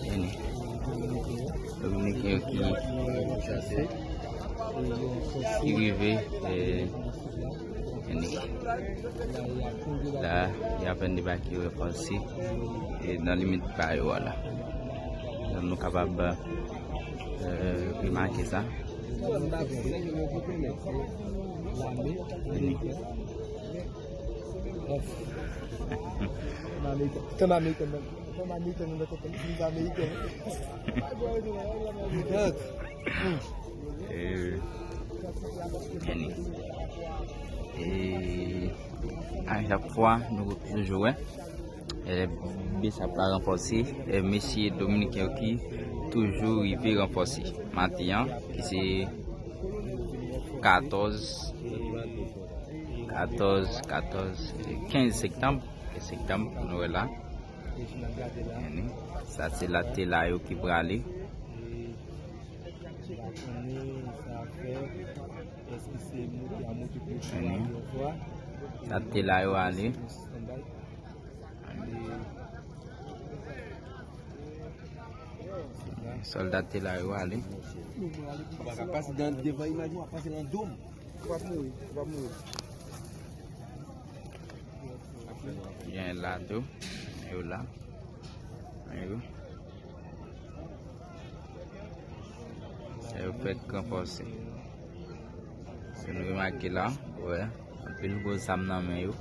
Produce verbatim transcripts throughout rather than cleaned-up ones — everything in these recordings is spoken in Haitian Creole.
Vini. Dominiken yo ki, ki rive, eh, vini. La, y apèn debake yo ranfòse, eh, nan limit pa yo a la. Donk nou kapab, eh, remake sa. Vini. Tann ameriken, tann ameriken, tann ameriken, tann ameriken. Eh, anyway. Eh, a chak fwa, nou toujou wè, eh, BSAP la ranfòse, eh, mesye dominiken yo ki toujou rive ranfòse. Maten an, ki se katòz, katòz, katòz, kenz septanm, kenz septanm, nou wè la. Sa se latela yo ki prale. Vini. Latela yo ale. Sòlda te la yo ale. Ou pa ka pase nan devan imaj ou, w ap pase nan do m. Ou p ap mouri, ou p ap mouri. Gen la tou, yo la. Yo. Sa yo fèk ranfòse. Si nou remake la, wè, anpil gwo zam nan men yo.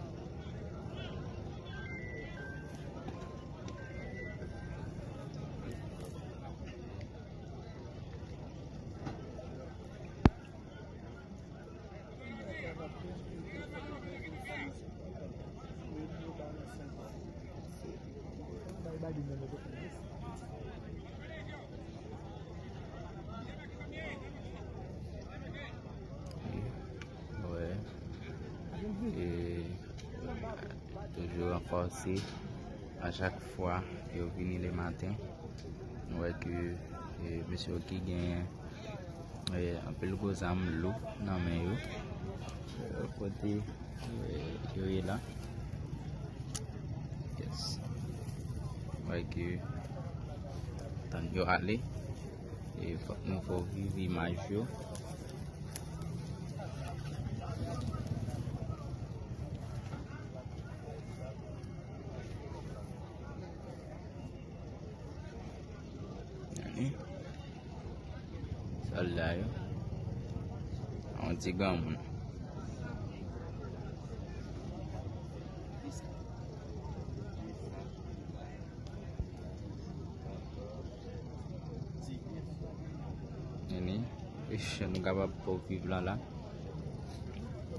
Wè. E toujou ranfòse a chak fwa yo vini le maten. Nou wè ke, e, mesye yo ki genyen, e, anpil gwo zam lou nan men yo. E, kote, e, yo ye la. Yes. Wè ke tann yo ale. E fòk nou fè w viv imaj yo. Gade. Sòlda yo. Yon ti granmoun. Vini. Jan nou kapab fè w viv lan la.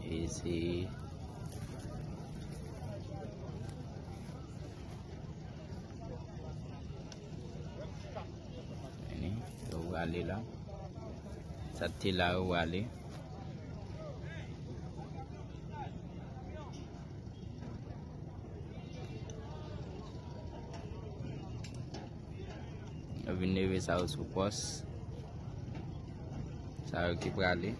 E se Vini, yo prale la. Sa te la, yo prale. Yo vin leve sa yo sou pòs. Sa yo ki prale.